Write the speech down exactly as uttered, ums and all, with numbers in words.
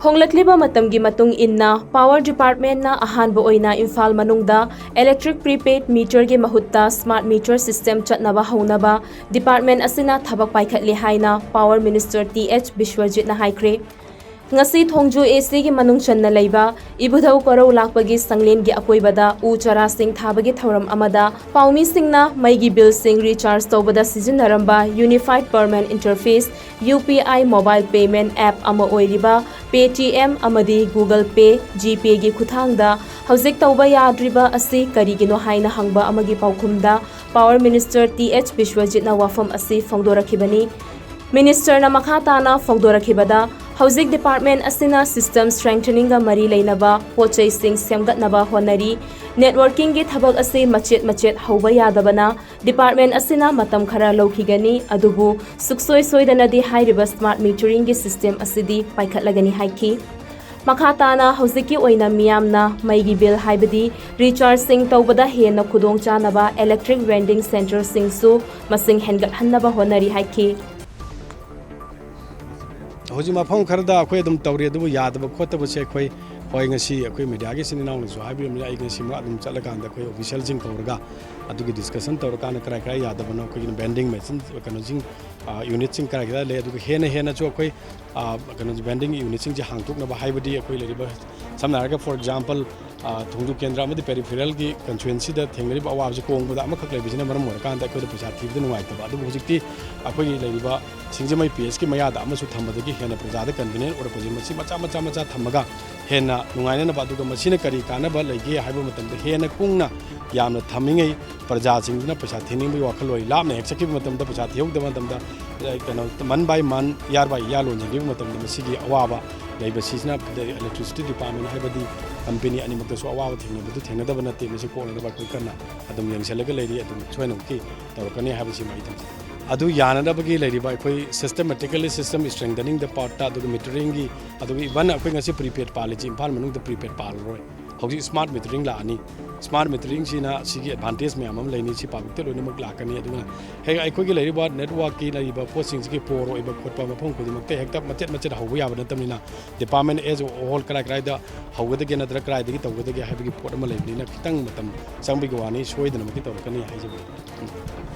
ꯍꯣꯡꯂꯛꯂꯤꯕ ꯃꯇꯝꯒꯤ ꯃꯇꯨꯡ ꯏꯟꯅ Power Departmentꯅ ꯑꯍꯥꯟꯕ ꯑꯣꯏꯅ ꯏꯝꯐꯥꯜ ꯃꯅꯨꯡꯗ electric prepaid meterꯒꯤ ꯃꯍꯨꯠꯇ smart meter system ꯆꯠꯅꯕ ꯍꯧꯅꯕ department ꯑꯁꯤꯅ ꯊꯕꯛ ꯄꯥꯏꯈꯠꯂꯤ ꯍꯥꯏꯅ Power Minister ꯇꯤ ꯑꯦꯆ ꯕꯤꯁ꯭ꯋꯖꯤꯠꯅ ꯍꯥꯏꯈ꯭ꯔꯦ꯫ ꯉꯁꯤ ꯊꯣꯡꯖꯨ ꯑꯦ ꯁꯤꯒꯤ ꯃꯅꯨꯡ ꯆꯟꯅ ꯂꯩꯕ ꯏꯕꯨꯙꯧ ꯀꯣꯔꯧ ꯂꯥꯛꯄꯒꯤ ꯁꯪꯂꯦꯟꯒꯤ ꯑꯀꯣꯏꯕꯗ ꯎ ꯆꯥꯔꯥꯁꯤꯡ ꯊꯥꯕꯒꯤ ꯊꯧꯔꯝ ꯑꯃꯗ ꯄꯥꯎꯃꯤꯁꯤꯡꯅ ꯃꯩꯒꯤ ꯕꯤꯜꯁꯤꯡ recharge ꯇꯧꯕꯗ ꯁꯤꯖꯤꯟꯅꯔꯝꯕ Unified Payment Interface, U P I mobile payment app ꯑꯃ ꯑꯣꯏꯔꯤꯕ Paytm ꯑꯃꯗꯤ Google Pay, GPayꯒꯤ ꯈꯨꯠꯊꯥꯡꯗ ꯍꯧꯖꯤꯛ ꯇꯧꯕ ꯌꯥꯗ꯭ꯔꯤꯕ ꯑꯁꯤ ꯀꯔꯤꯒꯤꯅꯣ ꯍꯥꯏꯅ ꯍꯪꯕ ꯑꯃꯒꯤ ꯄꯥꯎꯈꯨꯝꯗ Power Minister ꯇꯤ ꯑꯦꯆ ꯕꯤꯁ꯭ꯋꯖꯤꯠꯅ ꯋꯥꯐꯝ ꯑꯁꯤ ꯐꯣꯡꯗꯣꯔꯛꯈꯤꯕꯅꯤ꯫ Ministerꯅ ꯃꯈꯥ ꯇꯥꯅ ꯐꯣꯡꯗꯣꯔꯛꯈꯤꯕꯗ, ꯍꯧꯖꯤꯛ department ꯑꯁꯤꯅ system strengtheningꯒ ꯃꯔꯤ ꯂꯩꯅꯕ ꯄꯣꯠꯆꯩꯁꯤꯡ ꯁꯦꯝꯒꯠꯅꯕ ꯍꯣꯠꯅꯔꯤ꯫ Networkingꯒꯤ ꯊꯕꯛ ꯑꯁꯤ ꯃꯆꯦꯠ ꯃꯆꯦꯠ ꯍꯧꯕ ꯌꯥꯗꯕꯅ department ꯑꯁꯤꯅ ꯃꯇꯝ ꯈꯔ ꯂꯧꯈꯤꯒꯅꯤ, ꯑꯗꯨꯕꯨ ꯁꯨꯛꯁꯣꯏ ꯁꯣꯏꯗꯅꯗꯤ ꯍꯥꯏꯔꯤꯕ smart meteringꯒꯤ system ꯑꯁꯤꯗꯤ ꯄꯥꯏꯈꯠꯂꯒꯅꯤ ꯍꯥꯏꯈꯤ꯫ ꯃꯈꯥ ꯇꯥꯅ ꯍꯧꯖꯤꯛꯀꯤ ꯑꯣꯏꯅ ꯃꯤꯌꯥꯝꯅ ꯃꯩꯒꯤ ꯕꯤꯜ ꯍꯥꯏꯕꯗꯤ rechargeꯁꯤꯡ ꯇꯧꯕꯗ ꯍꯦꯟꯅ ꯈꯨꯗꯣꯡꯆꯥꯅꯕ electric vending centreꯁꯤꯡꯁꯨ ꯃꯁꯤꯡ ꯍꯦꯟꯒꯠꯍꯟꯅꯕ ꯍꯣꯠꯅꯔꯤ ꯍꯥꯏꯈꯤ꯫ ꯍꯧꯖꯤꯛ ꯃꯐꯝ ꯈꯔꯗ ꯑꯩꯈꯣꯏ ꯑꯗꯨꯝ ꯇꯧꯔꯤ, ꯑꯗꯨꯕꯨ ꯌꯥꯗꯕ ꯈꯣꯠꯇꯕꯁꯦ ꯑꯩꯈꯣꯏ, ꯍꯣꯏ, ꯉꯁꯤ ꯑꯩꯈꯣꯏ mediaꯒꯤ ꯏꯆꯤꯟ ꯏꯅꯥꯎꯅꯁꯨ ꯍꯥꯏꯕꯤꯔꯝꯃꯤ꯫ ꯑꯩ ꯉꯁꯤꯃꯛ ꯑꯗꯨꯝ ꯆꯠꯂꯀꯥꯟꯗ ꯑꯩꯈꯣꯏ officialꯁꯤꯡ ꯀꯧꯔꯒ ꯑꯗꯨꯒꯤ discussion ꯇꯧꯔꯀꯥꯟꯗ ꯀꯔꯥꯏ ꯀꯔꯥꯏ ꯌꯥꯗꯕꯅꯣ, ꯑꯩꯈꯣꯏꯒꯤ vending machine ꯀꯩꯅꯣꯁꯤꯡ, unitꯁꯤꯡ ꯀꯔꯥꯏ ꯀꯔꯥꯏ ꯂꯩ, ꯑꯗꯨꯒ ꯍꯦꯟꯅ ꯍꯦꯟꯅꯁꯨ ꯑꯩꯈꯣꯏ, ꯀꯩꯅꯣ, vending unitꯁꯤꯡꯁꯦ ꯍꯥꯡꯗꯣꯛꯅꯕ, ꯍꯥꯏꯕꯗꯤ ꯑꯩꯈꯣꯏ ꯂꯩꯔꯤꯕ, ꯁꯝꯅ ꯍꯥꯏꯔꯒ, for example, ꯊꯣꯡꯖꯨ ꯀꯦꯟꯗ꯭ꯔ ꯑꯃꯗꯤ peripheralꯒꯤ constituencyꯗ ꯊꯦꯡꯅꯔꯤꯕ ꯑꯋꯥꯕꯁꯤ ꯀꯣꯡꯕꯗ ꯑꯃꯈꯛ ꯂꯩꯕꯁꯤꯅ ꯃꯔꯝ ꯑꯣꯏꯔꯀꯥꯟꯗ ꯑꯩꯈꯣꯏꯗ ꯄꯩꯁꯥ ꯊꯤꯕꯗ ꯅꯨꯡꯉꯥꯏꯇꯕ꯫ ꯑꯗꯨꯕꯨ ꯍꯧꯖꯤꯛꯇꯤ ꯑꯩꯈꯣꯏꯒꯤ ꯂꯩꯔꯤꯕ ꯁꯤꯡꯖꯃꯩ ꯄꯤ ꯑꯦꯁꯀꯤ ꯃꯌꯥꯗ ꯑꯃꯁꯨ ꯊꯝꯕꯗꯒꯤ ꯍꯦꯟꯅ ꯄ꯭ꯔꯖꯥꯗ convenient ꯑꯣꯏꯔꯛꯄꯁꯦ, ꯃꯁꯤ ꯃꯆꯥ ꯃꯆꯥ ꯃꯆꯥ ꯊꯝꯃꯒ ꯍꯦꯟꯅ ꯅꯨꯡꯉꯥꯏꯅꯅꯕ, ꯑꯗꯨꯒ ꯃꯁꯤꯅ ꯀꯔꯤ ꯀꯥꯟꯅꯕ ꯂꯩꯒꯦ ꯍꯥꯏꯕ ꯃꯇꯝꯗ ꯍꯦꯟꯅ ꯀꯨꯡꯅ ꯌꯥꯝꯅ ꯊꯝꯃꯤꯉꯩ ꯄ꯭ꯔꯖꯥꯁꯤꯡꯗꯨꯅ ꯄꯩꯁꯥ ꯊꯤꯅꯤꯡꯕꯒꯤ ꯋꯥꯈꯜꯂꯣꯟ, ꯂꯥꯞꯅ ꯍꯦꯛ ꯆꯠꯈꯤꯕ ꯃꯇꯝꯗ, ꯄꯩꯁꯥ ꯊꯤꯍꯧꯗꯕ ꯃꯇꯝꯗ, ꯀꯩꯅꯣ, month by month, year by year ꯂꯣꯟꯁꯤꯟꯈꯤꯕ ꯃꯇꯝꯗ ꯃꯁꯤꯒꯤ ꯑꯋꯥꯕ ꯂꯩꯕꯁꯤꯅ electricity department ꯍꯥꯏꯕꯗꯤ company ꯑꯅꯤꯃꯛꯇꯁꯨ ꯑꯋꯥꯕ ꯊꯦꯡꯅꯕꯗꯨ ꯊꯦꯡꯅꯗꯕ ꯅꯠꯇꯦ꯫ ꯃꯁꯤ ꯀꯣꯛꯅꯅꯕ ꯑꯩꯈꯣꯏ ꯀꯟꯅ ꯑꯗꯨꯝ ꯌꯦꯡꯁꯤꯜꯂꯒ ꯂꯩꯔꯤ, ꯑꯗꯨꯝ ꯁꯣꯏꯗꯅꯃꯛꯀꯤ ꯇꯧꯔꯛꯀꯅꯤ ꯍꯥꯏꯕꯁꯤꯃ ꯑꯩ ꯊꯝꯖꯒꯦ꯫ ꯑꯗꯨ ꯌꯥꯅꯅꯕꯒꯤ ꯂꯩꯔꯤꯕ ꯑꯩꯈꯣꯏ systematically system strengthening the partꯇ, ꯑꯗꯨꯒ meteringꯒꯤ, ꯑꯗꯨꯒ even ꯑꯩꯈꯣꯏ ꯉꯁꯤ prepaid ꯄꯥꯜꯂꯤꯁꯤ ꯏꯝꯐꯥꯜ ꯃꯅꯨꯡꯗ prepaid ꯄꯥꯜꯂꯔꯣꯏ꯫ ꯍꯧꯖꯤꯛ ꯁ꯭ꯃꯥꯔꯠ ꯃꯤꯇꯔꯤꯡ ꯂꯥꯛꯑꯅꯤ꯫ ꯁ꯭ꯃꯥꯔꯠ ꯃꯤꯇꯔꯤꯡꯁꯤꯅ ꯁꯤꯒꯤ ꯑꯦꯗꯚꯥꯟꯇꯦꯖ ꯃꯌꯥꯝ ꯑꯃ ꯂꯩꯅꯤ꯫ ꯁꯤ ꯄꯕ꯭ꯂꯤꯛꯇ ꯂꯣꯏꯅꯃꯛ ꯂꯥꯛꯀꯅꯤ꯫ ꯑꯗꯨꯅ ꯍꯦꯛ ꯑꯩꯈꯣꯏꯒꯤ ꯂꯩꯔꯤꯕ ꯅꯦꯠꯋꯥꯔꯛꯀꯤ ꯂꯩꯔꯤꯕ ꯄꯣꯠꯁꯤꯡꯁꯤꯒꯤ ꯄꯣꯔ ꯑꯣꯏꯕ ꯈꯣꯠꯄ ꯃꯐꯝ ꯈꯨꯗꯤꯡꯃꯛꯇ ꯍꯦꯛꯇ ꯃꯆꯦꯠ ꯃꯆꯦꯠ ꯍꯧꯕ ꯌꯥꯕ ꯅꯠꯇꯕꯅꯤꯅ, ꯗꯤꯄꯥꯔꯠꯃꯦꯟ ꯑꯦꯖ ꯑꯦ ꯍꯣꯜ ꯀꯔꯥꯏ ꯀꯔꯥꯏꯗ ꯍꯧꯒꯗꯒꯦ ꯅꯠꯇ꯭ꯔꯒ ꯀꯗꯥꯏꯗꯒꯤ ꯇꯧꯒꯗꯒꯦ ꯍꯥꯏꯕꯒꯤ ꯄꯣꯠ ꯑꯃ ꯂꯩꯕꯅꯤꯅ, ꯈꯤꯇꯪ ꯃꯇꯝ ꯆꯪꯕꯒꯤ ꯋꯥꯅꯤ, ꯁꯣꯏꯗꯅꯃꯛꯀꯤ ꯇꯧꯔꯛꯀꯅꯤ ꯍꯥꯏꯖꯕꯅꯤ꯫